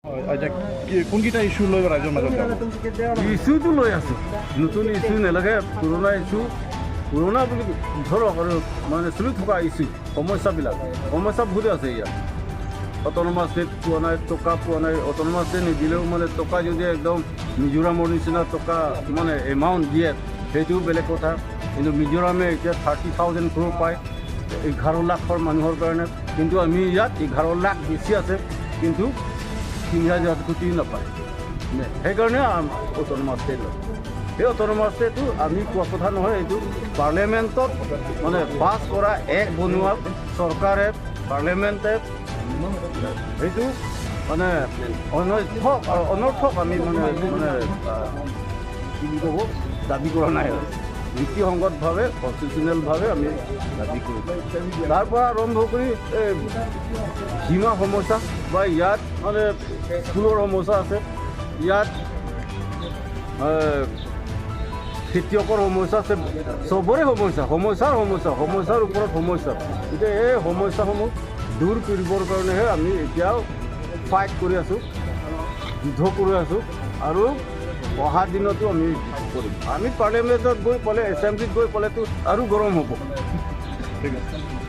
আচ্ছা, কোনকেইটা ইছ্যু লৈ ৰাইজৰ মাজত যাব? ইছ্যুটো লৈ আছোঁ। নতুন ইছ্যু নালাগে, পুৰণা ইছ্যু, পুৰণা বুলি ধৰক আৰু মানে চলি থকা ইছ্যু, সমস্যাবিলাক। সমস্যা বহুত আছে ইয়াত। অট'নমাছ ষ্টেট পোৱা নাই, টকা পোৱা নাই। অট'নমাছ ষ্টেট নিদিলেও মানে টকা যদি একদম মিজোৰামৰ নিচিনা টকা মানে এমাউণ্ট দিয়ে, সেইটোও বেলেগ কথা। কিন্তু মিজোৰামে এতিয়া 30,000 ক্ৰ'ৰ পায় 11 লাখৰ মানুহৰ কাৰণে। কিন্তু আমি ইয়াত 11 লাখ বেছি আছে, কিন্তু 3 হাজাৰ কোটি নাপায়। সেইকাৰণে অট'নমাছ ষ্টেট লাগে। সেই অট'নমাছ ষ্টেটটো আমি কোৱা কথা নহয়, এইটো পাৰ্লিয়ামেণ্টত মানে পাছ কৰা এক বনোৱা চৰকাৰে, পাৰ্লিয়ামেণ্টে সেইটো মানে অনৰ্থক অনৰ্থক আমি মানে মানে কি বুলি ক'ব, দাবী কৰা নাই আৰু নীতিসংগতভাৱে, কনষ্টিটিউচনেলভাৱে আমি দাবী কৰিছোঁ। তাৰ পৰা আৰম্ভ কৰি এই সীমা সমস্যা বা ইয়াত মানে স্কুলৰ সমস্যা আছে, ইয়াত খেতিয়কৰ সমস্যা আছে, চবৰে সমস্যা, সমস্যাৰ সমস্যা, সমস্যাৰ ওপৰত সমস্যা। এতিয়া এই সমস্যাসমূহ দূৰ কৰিবৰ কাৰণেহে আমি এতিয়াও ফাইট কৰি আছোঁ, যুদ্ধ কৰি আছোঁ আৰু অহা দিনতো আমি কৰিম। আমি পাৰ্লিয়ামেণ্টত গৈ পালে, এছেম্বলিত গৈ পালেতো আৰু গৰম হ'ব। ঠিক আছে।